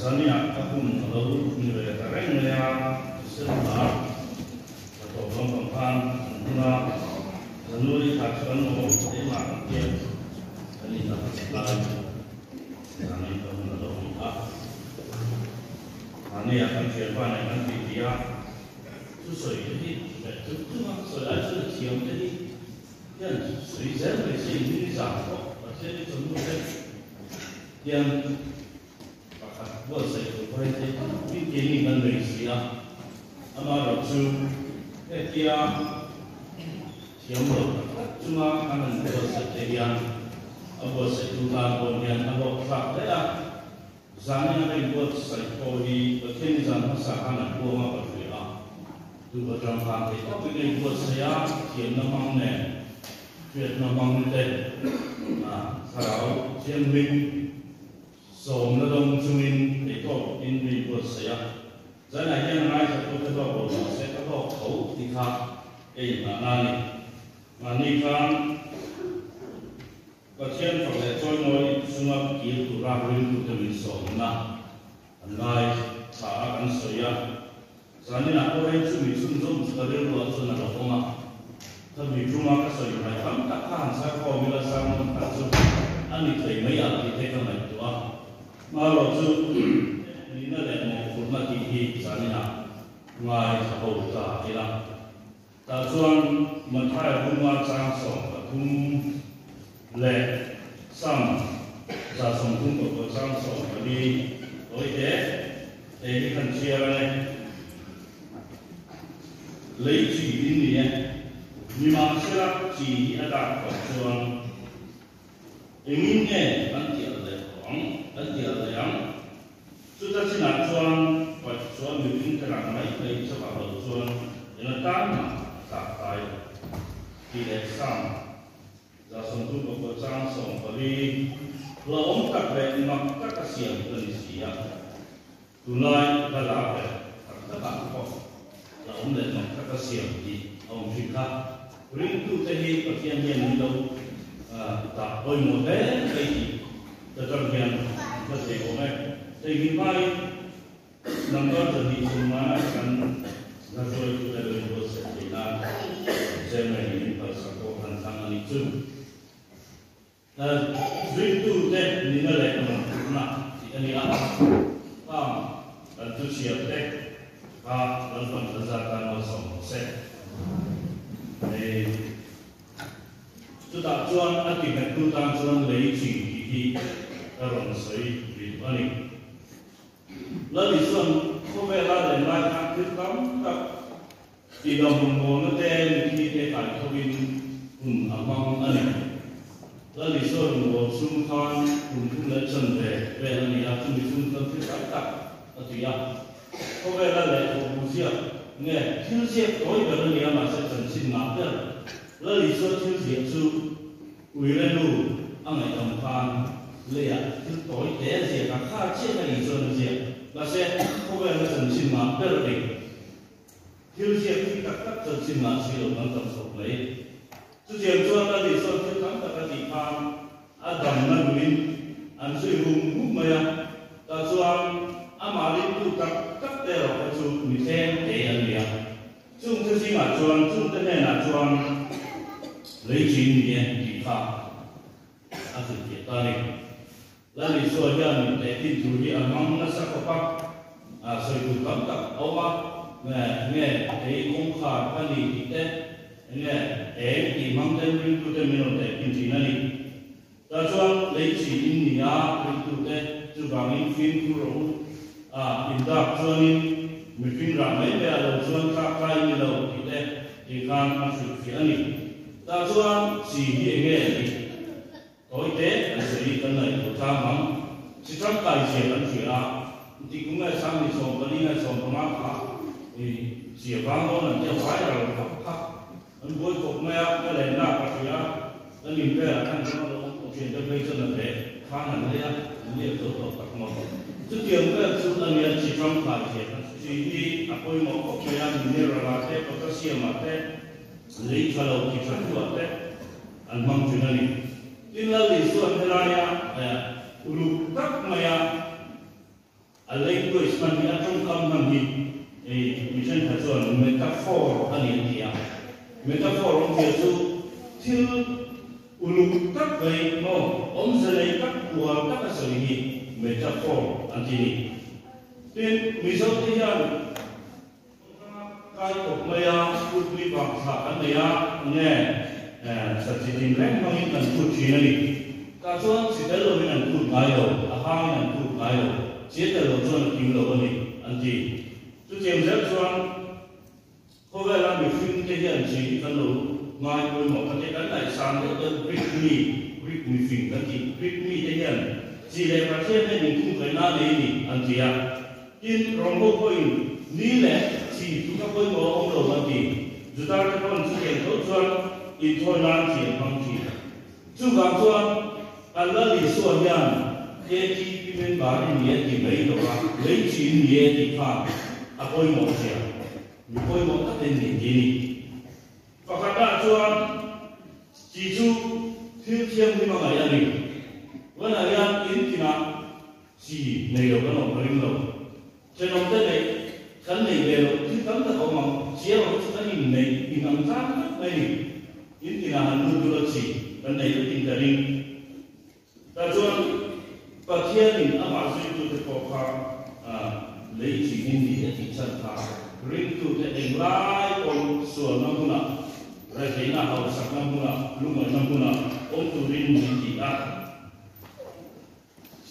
Zania ka hun a lo ni ve ta reng mai a, December thla tawp lampang khan an hun a, January thla chu an awm keimah kan tiat kan inah lai Zani ka hun a lo ni a. Mahnia kan thianpa nen kan tih tih a, thusawi te hi leh chung chunga sawi lai chu thiam te hi hian sawi zel mai se in ni zah pawh Pathian hi chawhnu te hian pakhat buatsaih tur pawh hei thei tak in keini kan nei si a, amaherawhchu hetia thiam lo tak tak chunga kan han buatsaih te hian a buatsaihtu tan pawh hian a hlawkthlak hle a. Zanin a ka inbuatsaih pawh hi Pathian zan hmasa khan an puang a ka hria a, tu atang khan thei tawkin ka inbuatsaih a, thiamna hmang nen, hriatna hmang te, thlarau thianghlim sawmna dawng chungin thei tawkin ka inbuatsaih a. Zanah hian a ngaithla te hlawk lo mahse ka hlawk tho tih kha ka inngahna a ni. Mahni khan. Pathian fak leh chawimawi chunga kir tura ringtute min sawmna an ngai tha a kan sawi a. Zaninah pawh hei chu mi chhunzawm chu ka rilruah chuan a lo awm a. Ka mi ṭuma ka sawi hmai tam tak kha han chhar khawm ila sermon khat chu a ni thei mai ang tih te ka ngaihtuah a. Hmarawh chu nihna leh mawhphurhna tih hi zaninah ngai tha ho ta ila. Tah chuan Mathaia bunga chang 13 leh Sam 139 chang 14 tawi te te hi kan chhiar a ni. Lei chi in ni e, nimahsela chi hi a dak tawh chuan engin nge kan tial leh tawh ang, kan tial leh ang? Chuta chinah chuan paih chuan mihring te rang mai mai chauhah lo chuan eng atan mah a tlak tai lo tih leh Sam 139 chang 14 hlauhawm tak leh mak taka siam ka ni si a, tunlai ka la ber tak takah pawh hlauhawm leh mak taka siam tih a awm thin kha. Ringtute hi Pathian hian min lo dah pawimawh hle mai tih ta tang hian ka thei awm e. Theihnghilh hmain number 2 chungmana kan la hruaitute lo inbuatsaih theih nan Chairman in min palsak pawh kan thlang a nih chu. Ringtute nihna leh mawhphurhna tih a ni a, khang kan thuchhiar te kha Lalpan kan zat tan malsawm rawh se. Hei chutah chuan a ti nghettu tan chuan lei chi tih hi ka rawn sawi rih a ni. Lal Isuan khawvela len lai khan thil tam tak Tidam rawngbawlna te mithi te kai thovin hun a hmang a ni. Lal Isua rawngbâwl chhung khan kum thum leh chanve vel a ni a, chumi chhung chuan thil tam tak a ti a. Khawvela lehkhabu ziak nge thil ziak tawi ber a ni a, mahse chanchin ngah ber Lal Isua thil ziah chu Uire nu a ngaihdam khan leiah thil tawi te a ziak a, kha chiah kha Isua'n a ziak. Mahse khawvela chanchin ngah ber a ni. Thil ziak thil tak tak chanchin ngah si lo kan tam chhawk mai. Chutiang chuan Lal Isua'n thil tam tak a tih khan a damna luin an zui hum hum mai a, tah chuan amah ringtu tak tak te erawh kha chu mi thleng te an ni a. Chungte zingah chuan chungte hnenah chuan lei chin ni e tih kha a hrilhfiah ta a ni. Lal Isua hian tehkhin thu hi a hmang nasa khawp a, a sawi tur tam tak a awm a, nge nge kei kawngkhar ka ni tih te, nge eng tih hmang ten ringtute min rawn tehkhin thin a ni. Tah chuan lei chi in ni a ringtute chuvangin fimkhur rawh u, a indak chuanin mihring rah mai mai ah lo chuan tlak tlai ni lo tih te tih khan a hrilhfiah a ni. Tah chuan chi hi enge tih Tawi te kan sawi kan ngaihtuah tlang ang. Chi tangkai zia kan hria a, ti kum nge sang ni 14 nge 15 kha i chi a vang dawn an tia viral khawp kha an buai khawp mai a, ka lenna ka hria a, kan in velah khan chuan lo awm tawh thin te phei chuan a bag khan an lei a, an liak zo tawh tak maw. Chutiang vel chu a nia chi tangkai zia kan hria. Chi hi a pawimawh khawp mai a, mineral ah te, potassium ah te, lei tha lo ti tha tu ah te, An hmang thin a ni. Tin, Lal Isua'n helaia uluk tak maia A language hman hi, a tawngkam hman hi mi thenkhat chuan metaphor a ni an ti a. Metaphor awmzia chu thil uluk tak mai maw, awmze nei tak uar taka sawi hi metaphor an ti a ni. Tin, Mizote hian Kai kawp mai a, school pui bang thlah kan nei a, nge sa chi tin reng hmangin kan phut thin a ni. Tah chuan chi tel lovin an phut ngai lo, a hangin an phut ngai lo, chi a tel lo chuan a kim lo a ni, an ti. Chutiang zel chuan khawvela mihring te hian chi hi kan lo ngai pawimawh kha te kan ngaihsan deuh deuh Greek mi, Greek mifing kan tih, Greek mi te hian chi leh Pathian hian inkhungkaihna a nei a ni, an ti a. Tin, Rawngho pawhin ni leh chi chu ka pawimawh a awm lo an ti. Juda-te pawn chutiang tho chuan inthawi nan chi an hmang thin. Chuvang chuan an Lal Isua hian KTP member i ni e ti mai lo a, lei chi in ni e tih khan a pawimawh zia, mi pawimawh takin min ti a ni. Pakhatah chuan chi chu thil thianghlim a ngaih a ni. Tunah hian in tinah Chi nei lo kan awm ka ring lo. Thenawmte neih kan nei ve loh thil tam tak a awm ang. Chi erawh chu kan inneih in ang tlang vek mai a ni. In tinah han lut ula chi kan nei vekin ka ring. Tah chuan Pathianin amah zuitute pawh kha lei chi in ni a tih chhan kha ringtute englai pawn sualna hmunah, retheihna hausakna hmunah, lungngaihna hmunah awm turin min ti a.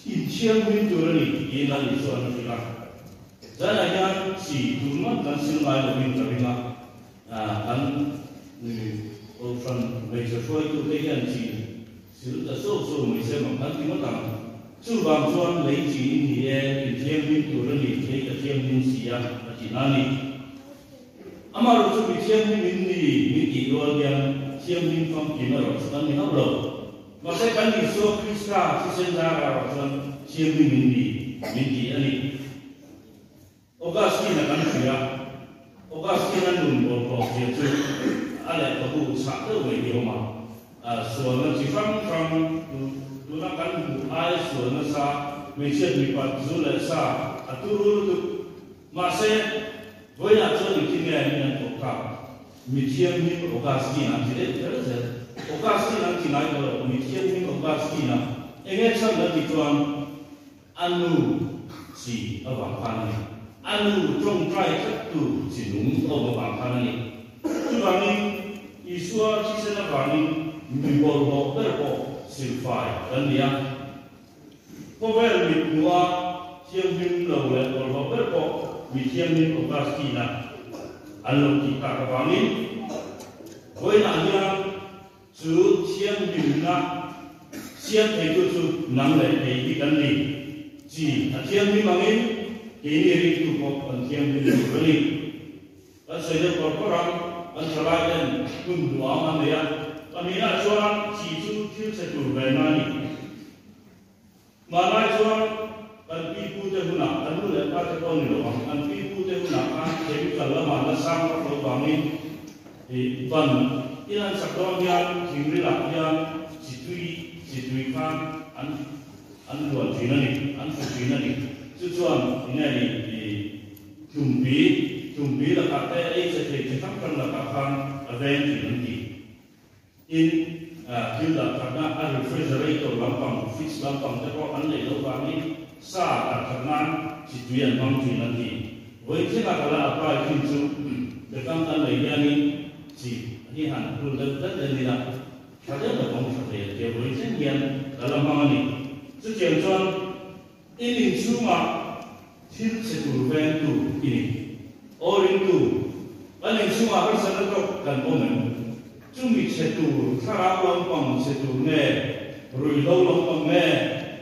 Inthianghlim tur a ni tiin Lal Isua'n a hrilh a. Zanah hian chi tur ngawt kan sil ngai lovin ka ring a, kan Kohhran hmeichhe hruaitute hian chi sil ta suau suau mai se mak kan ti ngawt ang. Chuvang chuan lei chi in ni e, inthianghlim tur a ni, lei ka thianghlim si a, a ti na a ni. Amaherawhchu mi thianghlim in ni min tih rual hian thianghlim famkim erawh chu kan ni hauh lo. Mahse kan Isua Krista thisen zar erawh chuan thianghlim in ni min ti a ni. Augustine-a kan hria. Augustine-a nun bawlhhlawh zia chu a lehkhabu chhah deuh mai hi a awm a. Sualna chi hrang hrang tuna kan hmuh aia sual nasa hmeichhiat mipat zu leh sa a turu lutuk. Mahse, vawiinah chuan engtin nge min an thawk tak? Mi thianghlim Augustine an ti deuh kher zel. Augustine an ti ngai ta lo, mi thianghlim Augustine-a enge chhan la ti chuan a nu chi avang khan a ni. A nu tawngtai tlattu chi nung awm avang khan a ni. Chuvangin Isua thisen avangin mi bawlhhlawh ber pawh silfai kan ni a. Khawvel mit hmuha thianghlim lo leh bawlhhlawh ber pawh mi thianghlim Augustine-a an lo tih tak avangin vawiinah hian chu thianghlimna siam theitu chu nang leh kei hi kan ni. Chi a thianghlim angin keini ringtu pawh kan thianghlim tur a ni. Kan sawi deuh kawr kawr a, kan thalai ten hun duang an nei a, pahnihna chuan chi chu thil chhe tur ve na a ni. Hmanlai chuan kan pi pu te hunah, kan nu leh pa te pawh ni lo ang, kan pi pu te hunah khan chemical lamah nasang vak lo vangin i ban in an sak dawn hian thingrilah hian chi tui chi tui khan an an luan thin a ni, an fu thin a ni. Chu chuan enge ni i Tlumpi, tlumpi lakah te ei che thei chi hrang hrang lakah khan a veng thin an ti. Tin, thil dah thatna a refrigerator lampang, fridge lampang te pawh an neih loh vangin sa dah that nan chi tui an hmang thin an ti. Vawi thlengah ka la apply thin chu bekang kan lei hianin chi hi han phul deuh dat en ila tha deuh tak awm tha thei an tia vawi thleng hian ka la hmang a ni. Chutiang chuan In inchhungah thil chhe tur vengtu i ni. Aw ringtu, kan inchhungah harsatna tawk kan awm em? Chumi chhe tur, thlarau lampang chhe tur nge, ruihhlo lampang nge,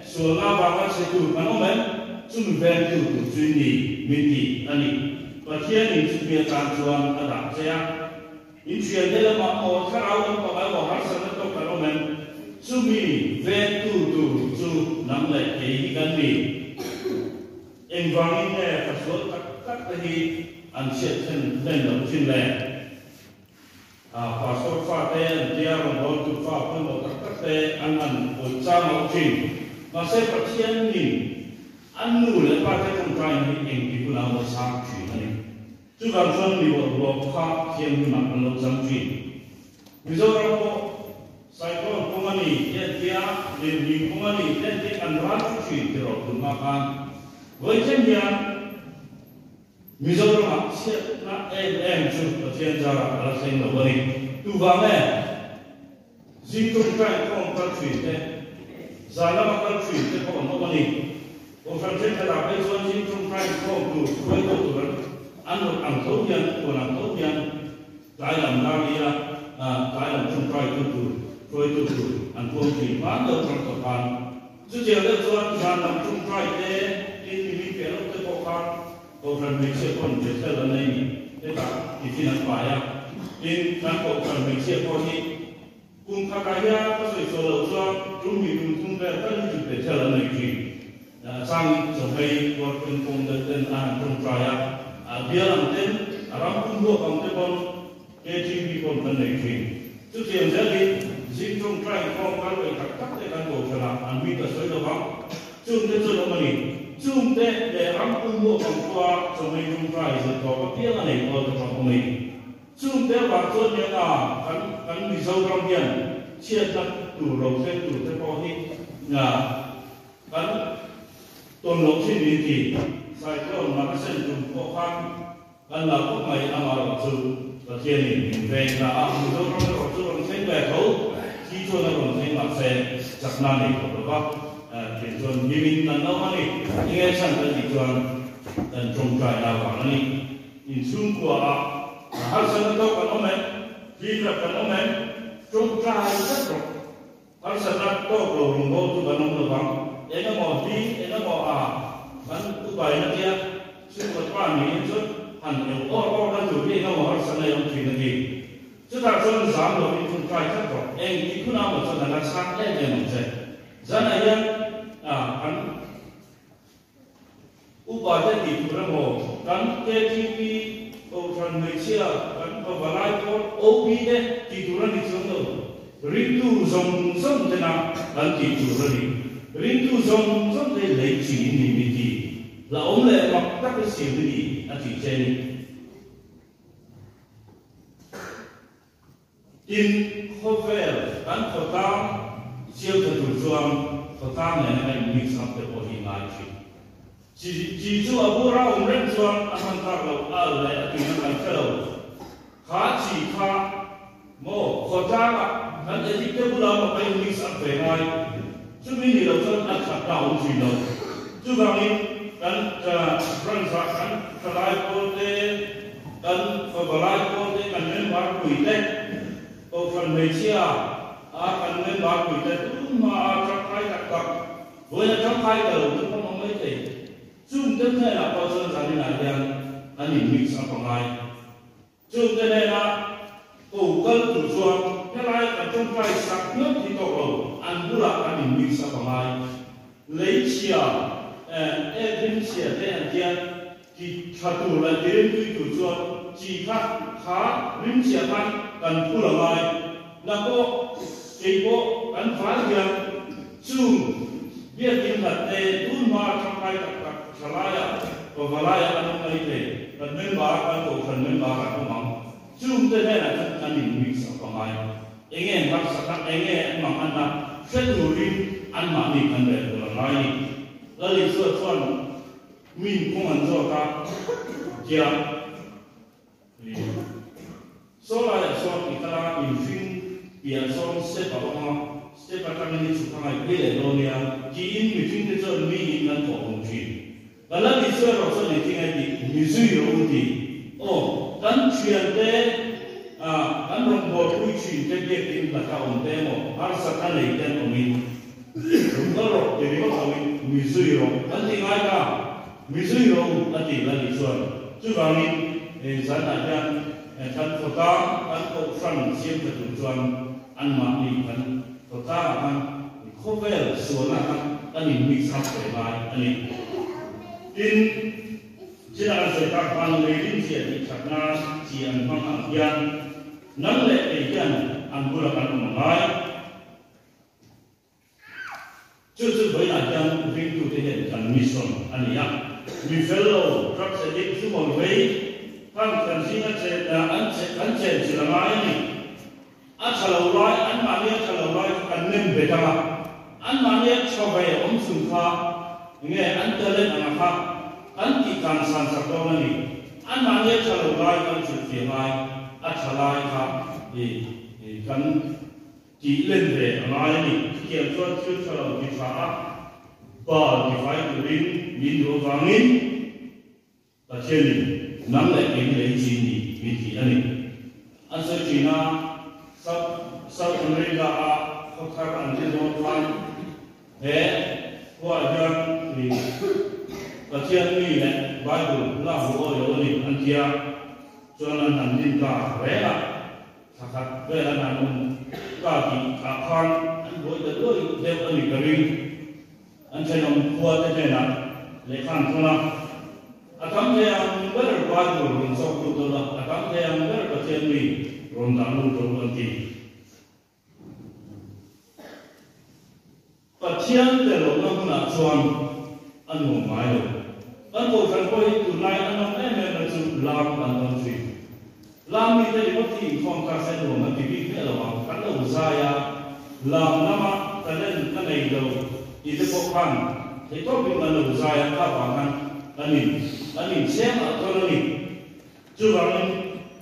sualna avanga chhe tur kan awm em? Chumi vengtu tur chu i ni, min ti a ni. Pathianin chumi atan chuan a dah che a. Inthiante lamah aw thlarau lampang emaw harsatna tawk kan awm em? Chumi vengtu tur chu nang leh kei hi kan ni. Engvangin nge ka sual tak tak te hi an chhiat thlen hlen lo thin le? Pastor fate an tia rawngbawltu fa pawimawh tak tak te an han awih chang lo thin. Mahse Pathianin. An nu leh pa te tawngtaina hi engti hunah maw chhang thin a ni. Chuvang chuan mi bawlhhlawh kha thianghlimah an lo chang thin. Mizoram pawh cyclone kawng a ni te an tia, lirnghing kawng a ni te an tia kan ral thu thin ti rawh tun hma khan. Vawichen hian Mizoramah chhiatna em em chu Pathian zarah a la thleng lo a ni. Tuvang e? Zing tawngtai khawm kal thin te, zan lama kal thin te pawh an awm a ni. Kohhran thenkhatah phei chuan zing tawngtai khawm tur hruai deuh tur an an rawt ang tho hian, huan ang tho hian tlai lam darlia tlai lam tawngtai tu tur hruaitu tur an huam thin hman deuh tang tawh khan. Chutiang deuh chuan zan lam tawngtai te, tin mihring piah lawk te pawh khan Kohhran hmeichhia pawn Bethel an nei ni hetah tiffin an pai a, tin kan kohhran hmeichhia pawh hi kum khatah hian ka sawi chhuah loh chuan tum hnih tum thum vel tal hi chu Bethel an nei thin. A changin chawhmei tuar pen kawng deuh ten a han tawngtai a, a bial ang ten a ram pum huap ang te pawn KTP pawn kan nei thin. Chutiang zelin zing tawngtai khawm kal peih tak tak te kan kohhranah an hming ka sawi lo vang. Chungte chu an awm a ni. Chungte leh ram pum huap ang khua chawhmei tawngtai zir tawp apiang a nei pawl te pawh an awm a ni. Chungte avang chuan hian a kan kan Mizoram hian chhiatna tur lo thleng tur te pawh hi kan tawn loh thin min ti. Cyclone Makasen tum pawh khan Kan la khawp mai amaherawh chu Pathianin min veng ta a, Mizoram erawh chu rawn thleng ve tho, thi chuan a rawn thleng mahse chakna nei tawh lo va, tiang chuan hlimin kan lo a ni. Enge chhan kan tih chuan kan tawngtaina avang a ni. Inchhungkua ah harsatna tawk kan awm em? Hlimna kan awm em? Tawngtai tlat rawh. Harsatna tawk lo rawngbâwl chu kan awm lo vang. Eng emaw hi, eng emaw a kan upaina tia chhungkaw pa niin chuan han eu awr awr na tur hi eng emaw harsatna i awm thin a ti. Chutah chuan zam lovin ṭawngṭai tlat rawh. Eng ti khuna maw chuan a la chhang em em ang che. Zanah hian kan Upa te tih tur emaw, kan KTP, Kohhran Hmeichhia, kan Pavalai pawl, OB te tih tur a ni chuang lo. Ringtu zawng zawng tena kan tih tur a ni. Ringtu zawng zawng te lei chi in ni mi ti. Hlauhawm leh mak tak i siam i ni a tih che ni. Tin, khawvel kan khawtlang siam tha tur chuan khawtlang nena kan in mix up te pawh hi ngai thin. Chi chi chu a bur a awm reng chuan a hman tlak loh a al leh a tuina kan hre lo. Kha chi kha maw khawtlangah kan addict te bulah maw kan in mix up ve ngai. Chumi ni lo chuan a that na a awm thin lo. Chuvangin kan branch ah kan thalai pawl te, Kan favalai pawlte kan member puite, Kohhran hmeichhia a kan member puite tunhma a tangkai tak tak, vawiin a tangkai ta lo te pawh awm mai thei. Chungte hnenah pawh chuan zaninah hian an in mix up a ngai. Chungte hnena ko kal tur chuan helai kan tawngtai sak ngawt hi tawk lo, an bulah kan in mix up a ngai. Lei chhia, eh, rim chhia te an tia. Ti tha tur leh ti rimtui tur chuan chi kha kha rimchhia khan kan phul a ngai. Na pawh kei pawh kan vai hian chung biakin hlat te tun hma tangkai tak tak thalaiah pavalaiah an awm mai thei. Kan member kan kohhran member kan awm ang. Chung te hnenah chuan kan in mix up a ngai. Enge an harsat a, enge an mangan a hre turin anmahni kan rel tur a ngai a ni. Lal Isua chuan Min kawng an zawt a, Kia i saw laiah sawn i kal a, mihring piah sawn step a awm a, step atangin i chhuk a ngaihpui leh dawn nia, tiin mihringte chuan mi in an thawh hum thin. Ka la ni chuan erawh chuan engtin nge tih mi zui rawh u ti. Aw, kan thiante a kan rawngbawlpui thinte biakin hlata awm te emaw harsatna nei te an awmin, Rung kal rawh ti ringawt loin mi zui rawh an ti ngai ta, mi zui rawh u a ti la ni chuan. Chuvangin zanah hian kan khawtlang kan kohhran siam tha tur chuan anmahni kan khawtlangah khan khawvel sualna khan kan in mix up ve ngai a ni. Tin, china an sawi tak khan leirin chhia tih thatna chi an hmang ang hian nang leh kei hian an bula kan awm a ngai. Chu chu vawiinah hian ringtute hian kan mission a ni a. Mi fel lo, drugs addict, zu mawlh vei khan kan zinga chen an kan chen chilh a ngai a ni. A tha lo lai, anmahnia tha lo lai kha kan nem bet ang a, anmahnia tha ve awm chhun kha nge an talent anga kha kan tih kan san sak dawn a ni. Anmahnia tha lo lai kan hrilhfiah ngai, a tha lai kha i kan tih len ve a ngai a ni. Chutiang chuan thil tha lo ti tha a, bal tifai turin min duh avangin, Pathianin nang leh kei lei chi ni min ti a ni. An sawi thin a, South South America a khawthar an ti dawn khan he khuaah hian ih Pathian mi leh Bible la hmu awi lo a ni an ti a, chuan an han din ta reng a, thla khat vel an han awm ta tih ah khan an buai ta duai deuh a ni ka ring. An thenawm khua te hnenah lehkha an thawn a, A tam thei ang ber Bible rawn chawk lut ula, a tam thei ang ber Pathian mi rawn dah lut rawh u an ti. Pathian tel lohna hmunah chuan a nuam ngai lo. Kan kohhran pawh hi tunlai a nawm em em na chu lam kan dawn thin. Lam mite ringawt hi inkhawm ta se nuam an ti bik miah lo ang, kan lo zai a, lam lama talent ka nei lo tih te pawh khan theihtawpin kan lo zai a, kha vang khan kan in kan incheng ah chuan a ni. Chuvangin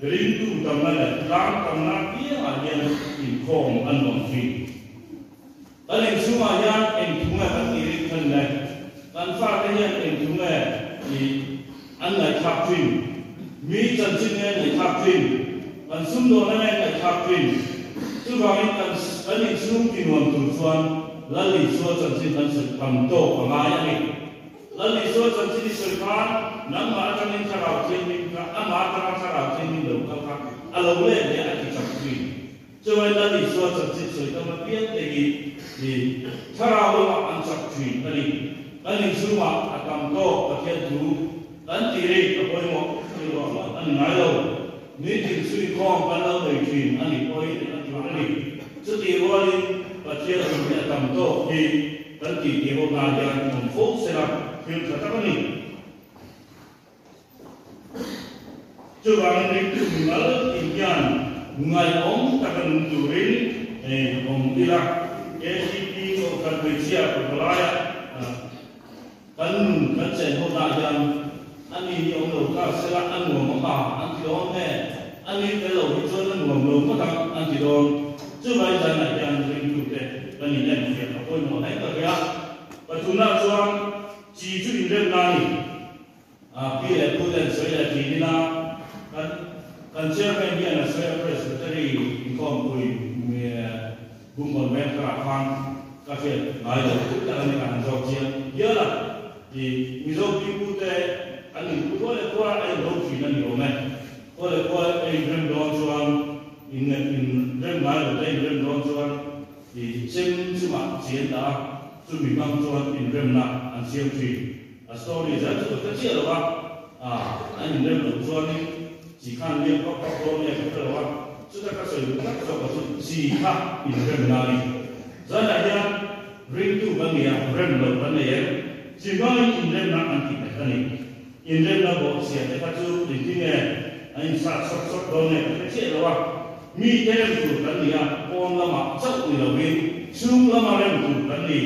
ringtu tamna leh tlang tamna piangah hian inkhawm a nuam thin. Kan inchhungah hian eng thu nge kan tih ring khan le? Kan fate hian eng thu nge tih an ngaihthlak thin? Mi chanchin nge ngaihthlak thin? Kan sumdawna nge ngaihthlak thin? Chuvangin kan kan inchhung ti nuam tur chuan Lal Isua chanchin kan sawi tam tawk a ngai a ni. Lal Isua chanchin i sawi khan nangmah atangin Thlarau Thianghlim kha amah atanga Thlarau Thianghlim lo kal kha a lo let leh a ti chak thin. Chuvai Lal Isua chanchin sawi tam apiang te hi i thlarau lamah an chak thin a ni. Kan inchhungah a tam tawk Pathian thu kan tih rik a pawimawh thil ruahman a ni ngai lo. Nitin chhuikhawm kan lo nei thin a nih pawhin a tur a ni. Chutih rualin Pathian thu hi a tam tawk hi kan tih tih ho hna hian awm fo sela thil tha tak a ni. Chuvangin ringtu mimal in hian ngaihawm taka nung turin awm ila, KCP Kohhran hmeichhia pawlaiah kan nun kan chen ho dah hian a ni hi awm lo ta sela a nuam ang a an ti dawn nge, a ni tel lo hi chuan a nuam lo ngawt ang an ti dawn. Chuvai zanah hian ringtute kan inenfiah a pawimawh hle ka ria. Pathumna chuan chi chu inremna a ni. A pi leh pu ten sawi leh thin ila, kan kan chairman hian a sawi a presbytery inkhawmpui Bungkawn veng tharah khan ka hriat ngai lo thut tak a ni kan han zawk chiang hial a, i Mizo pi pu te an in khua leh khua a in ro thin a ni awm e, khua leh khua a in rem dawn chuan in in rem ngai lo te in rem dawn chuan i chem chungah chi an dah a, chumi hmang chuan inremna an siam thin. A story zel chu ka hre chiah lo a, ah an inrem loh chuanin chi khan liam vak vak dawn nge ka hre lo a, chuta ka sawi duh tak zawk a chu chi kha inremna a ni. Zanah hian ringtu kan ni a, rem loh kan nei em? Chi hmangin inremna an ti nghet a ni. Inremna bawhchhia te kha chu engtin nge an insat sawk sawk dawn nge ka hre chiah lo a, mite rem tur kan ni a, pawn lamah chauh ni lovin chhung lama rem tur kan ni.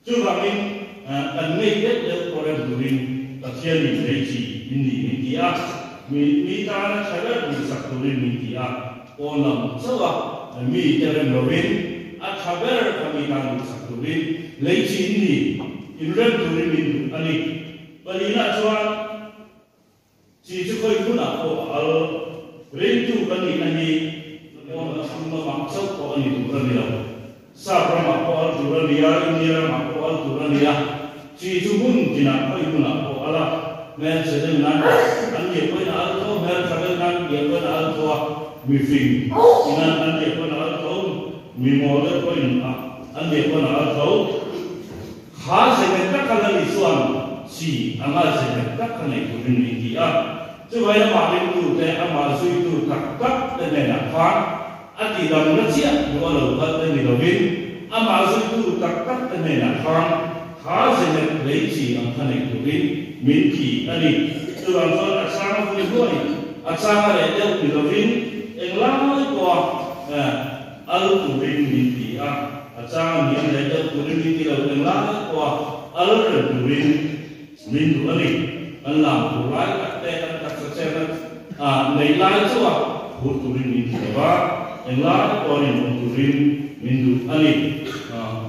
Chuvangin, kan ngei deuh deuh pawh rem turin Pathianin lei chi in nih min ti a, mi mi tana tha ber duhsak turin min ti a, pawn lam chauh a mi te rem lovin a tha ber kha mi tan duhsak turin lei chi in ni in rem turin min duh a ni. Palinah chuan Chi chu khawi hmunah pawh a al. Ringtu kan nihna hi pawn a chhung lamah chauh pawh a ni tur a ni lo. Sap ramah pawh al tur a ni a, India ramah pawh al tur a ni a. Chi chu hmun tinah khawi hmunah pawh al a. Hmelchhe deuh nan an liah pawhin a al tho, hmeltha deuh nan liah pawhin a al tho a, mifing inan an liah pawhin a al tho, mi mawl deuh pawhin an liah pawhin a al tho. Kha zehmet tak kha Lali chuan chi anga zehmet tak kha nei turin min ti a. Chuvai amah ringtute, amah zuitu tak tak te hnenah khan A tihdamna chiah duh a lo kal te ni lovin, amah zuitu tak tak te hnenah khan kha zenep lei chi ang kha nei turin min ti a ni. Chuvang chuan a chang a vui huai, a chang a leh deuh ni lovin englai pawha al turin min ti a, a chang a hniam leh deuh turin min ti lo, englai pawha al reng turin min duh a ni. Kan lam tur lai tak te, kan taksa chenna nei lai chauha phur turin min ti lo va, englai pawha rinawm turin min duh a ni.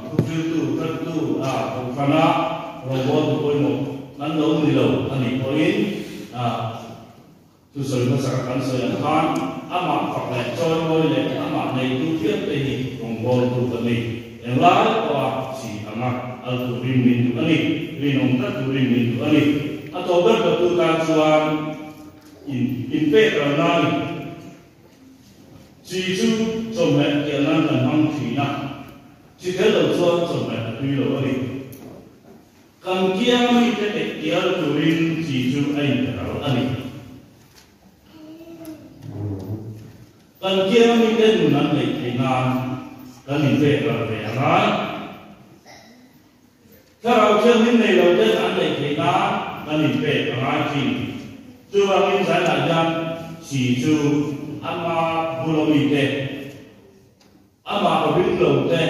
Thufiltu, hrettu, kohhrana rawngbawltu pawimawh kan lo ni lo a nih pawhin Thusawi hmasaka kan sawi ang khan amah fak leh chawimawi leh amah neitu piangte hi rawngbawltu kan ni. Englai pawha chi anga al turin min duh a ni, rinawm tlat turin min duh a ni. A tawp ber tawptu tan chuan in inpek ral na a ni. Chi chu chawhmeh tiah nan kan hmang thin a, chi tel lo chuan chawhmeh a tui lo a ni. Kan kiang mite eih tial turin chi chu a inpe ral a ni. Kan kiang mite nun an neih theih nan kan inpek ral ve a ngai. Thlarau thianghlim nei lo ten an neih theih nan kan inpek a ngai thin. Chuvangin zainah hian chi chu ama bula mite, amah ring lo te,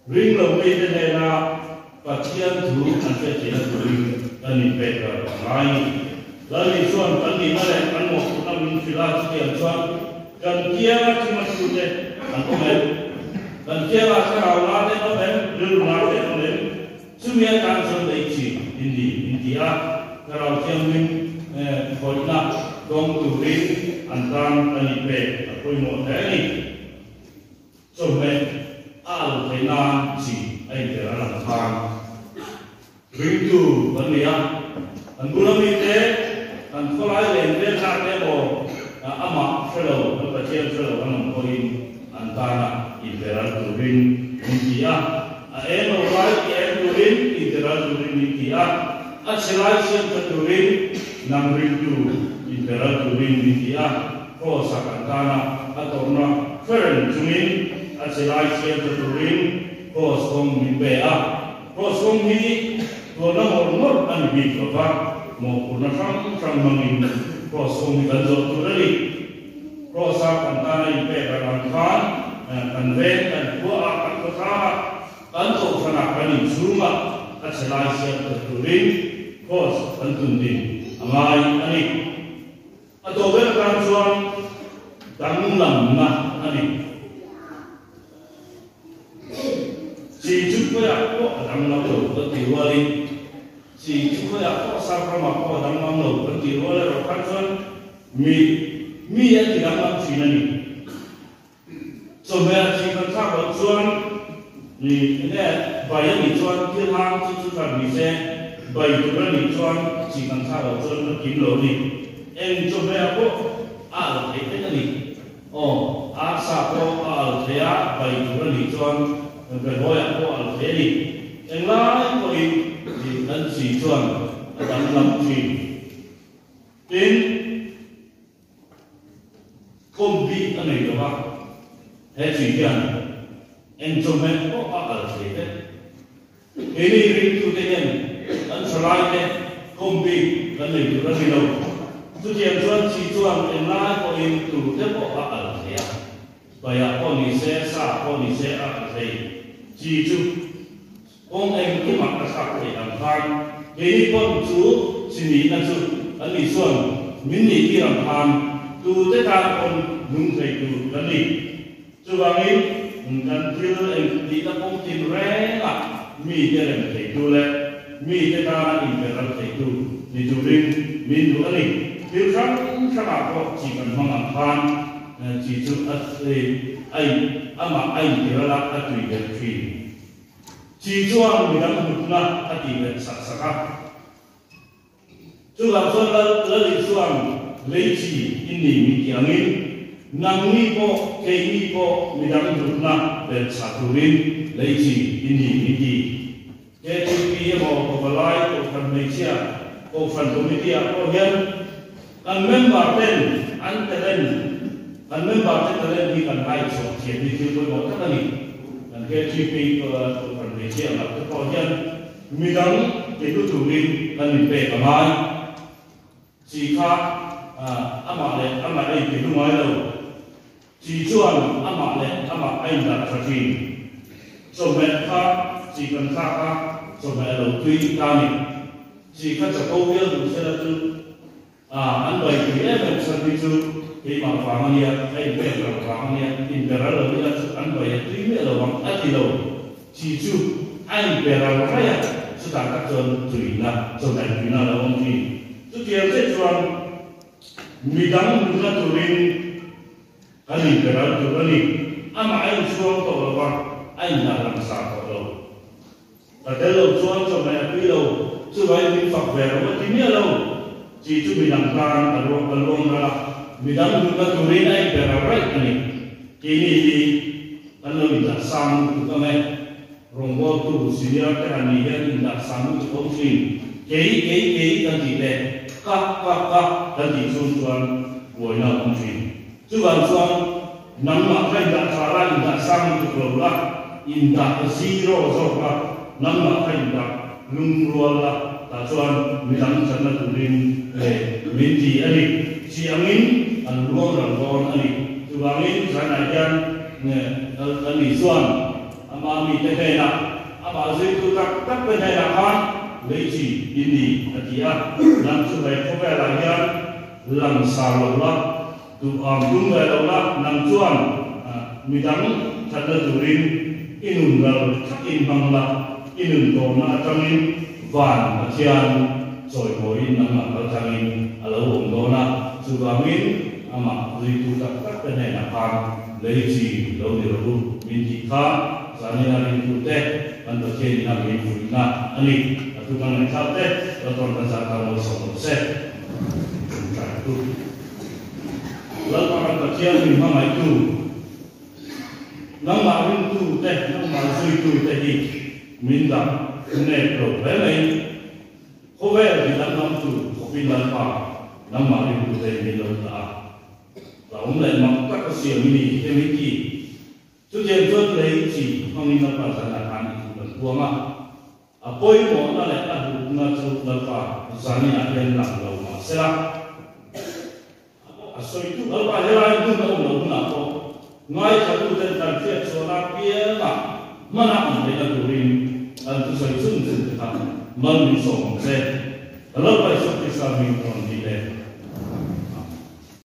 Ring lo mite hnena Pathian thu an hriat theihna turin kan inpek ral a ngai. Lal Isua'n kan nihna leh kan mawhphurhna min hrilh a, chutiang chuan kan kianga thim a chhute an awm em? Kan kianga thlarau na te an awm em? Rilru na te an awm em? Chumi atan chuan lei chi in ni in ti a, Thlarau Thianghlim khawihna dawng turin an tan kan inpek a pawimawh hle a ni. Chawhmeh a al theih nan chi a inter a lang khan ringtu kan ni a, kan bula mite, kan khawlai len vel hna te emaw amah hre lo, kan Pathian hre lo an awm pawhin an tana inter al turin min ti a, a eng lo lai ti eng turin inter al turin min ti a, a chhe lai siam tha turin nang ringtu inter al turin min ti a. Cross-a kan tana a tawrhna hre reng chungin a che lai siam ta turin Cross kawng min pe a. Cross kawng hi tuarna ngawr ngawr a ni bik lo va, mawhphurhna hrang hrang hmangin Cross kawng hi kan zawh tur a ni. Cross-a kan tana inpek a ran khan kan veng, kan khua-ah, kan khawtlang-ah, kan kohhranah, kan inchhungah a che lai siam ta turin Cross kan tundin a ngai a ni. A tawh ber atan chuan danglamna a ni. Chi chu khawiah pawh a danglam lo kan tih rualin, chi chu khawiah pawh sap ramah pawh a danglam lo kan tih rual erawh khan chuan mi mi a ti danglam thin a ni. Chawhmeh a chi kan thlak loh chuan ni enge bai a nih chuan thil hang chu chu hran ni se, bai tur a nih chuan chi kan thlak loh chuan a kim lo a ni. Eng chawhmeh ah pawh a al theih vek a ni. Aw, arsa pawh a al thei a, bai tur a nih chuan behawi ah pawh a al thei a ni. Englai pawhin kan chi chuan a danglam thin. Tin. Khawm bik a nei lo va, he chi hian eng chawhmeh pawh a al thei vek. Keini ringtute hian kan thalaite khawm bik kan nei tur a ni lo. Chutiang chuan chi chuan englai pawhin turte pawh a al thei a, baiah pawh ni se, sa pawh ni se a al thei. Chi chu Kawng engkimah ka thlak theih ang khan keini pawn chu chi nihna chu kan nih chuan min nih tir ang khan tute tan pawn nung thei tur kan ni. Chuvangin kan thil eng tihna kawng tin rengah mite rem theitu leh mite tana inperal theitu ni turin min duh a ni. Thil hrang hrangah pawh chi kan hmang ang khan chi chu a amah a intiral a, a tui belh thin. Chi chuan midang hlutna a tih belh sak sak a. Chuvang chuan Lal Lali chuan lei chi i ni mi tih angin nangni pawh keini pawh midang hlutna belh chah turin lei chi i ni mi ti. KTP emaw Pavalai Kohhran Hmeichhia Kohhran Committee ah pawh hian kan member ten an talent. Kan member te talent hi kan hai chhuah thiam hi thil pawimawh tak a ni. Kan KTP Kohhran hmeichhia ang te pawh hian midang ti hlu turin kan inpek a ngai. Chi kha amah leh amah a inti hlu ngai lo. Chi chuan amah leh amah a indah tha thin. Chawhmeh kha chi kan thlak a, chawhmeh a lo tui ta a ni. Chi kha chapo viau duh sela chu A, an baipui em em chhan hi chu keimah vang a nia, ka inpek rang vang a nia, inpe ral lo ila chu an bai a tui miah lo ang a ti lo. Chi chu a inpe ral raih a, chutah tak chuan tuina, chawhmeh tuina a lo awm thin. Chutiang chiah chuan midang nunna turin kan inpe ral tur a ni. Amah a inchhuang tawh lo va, a indah langsar tawh lo. Ka tel lo chuan chawhmeh a tui lo, chuvai min fak ve rawh a ti miah lo. Chi chu midang tan a ruak a luang ral a, midang nunna turin a inpe ral raih a ni. Keini hi kan lo indah sang lutuk ang e. Rawngbawltu senior te han nih hian indah sang lutuk awm thin. Kei, kei, kei kan tih leh ka, ka, ka kan tih chhung chuan buaina a awm thin. Chuvang chuan nangmah kha indah tha la, indah sang lutuk lo la, indah zero zawk la, nangmah kha indah lungrual la, tah chuan midang thatna turin leh min ti a ni. Chi angin an ruang ral dawn a ni. Chuvangin zanah hian kan ni chuan ama mite hnenah, amah zuitu tak tak te hnenah khan lei chi in ni a ti a. Nang chu he khawvelah hian langsar lo la, Duh ang tum ve lo la, nang chuan midang thatna turin i nun ral thakin hmang la, i nun tawmna atangin van Pathian chawimawiin nangmah kal tangin a lo awm dawn a, chuvangin amah zuitu tak tak te hnenah khan lei chi lo ni rawh u min tih kha zanina ringtute kan Pathian ina min fuihna a ni. A thu kan ngaihthlak te Lalpan kan zah kha malsawm rawh se. Ṭawngṭaitu. Lalpa kan Pathian min hmangaihtu, nangmah ringtute, nangmah zuitute hi min dah nek lo hle mai. Khawvel hi danglamtu khawpin Lalpa nangmah ringtute hi min lo dah a. Hlauhawm leh mak tak a siam i ni te min ti. Chutiang chuan lei chi hmangin Lalpa zanah khan i thu kan puang a. A pawimawhna leh a hlutna chu Lalpa zaninah hian lang lo mah sela, a sawitu Lalpa helai hmun a awm lo hunah pawh ngaithlatuten kan hriat chhuahna apiangah hmana awm theihna turin kan thusawi chhun chhun te kha mal min sawm ang che. Ka Lalpa Isua Krista hming rawn ti le.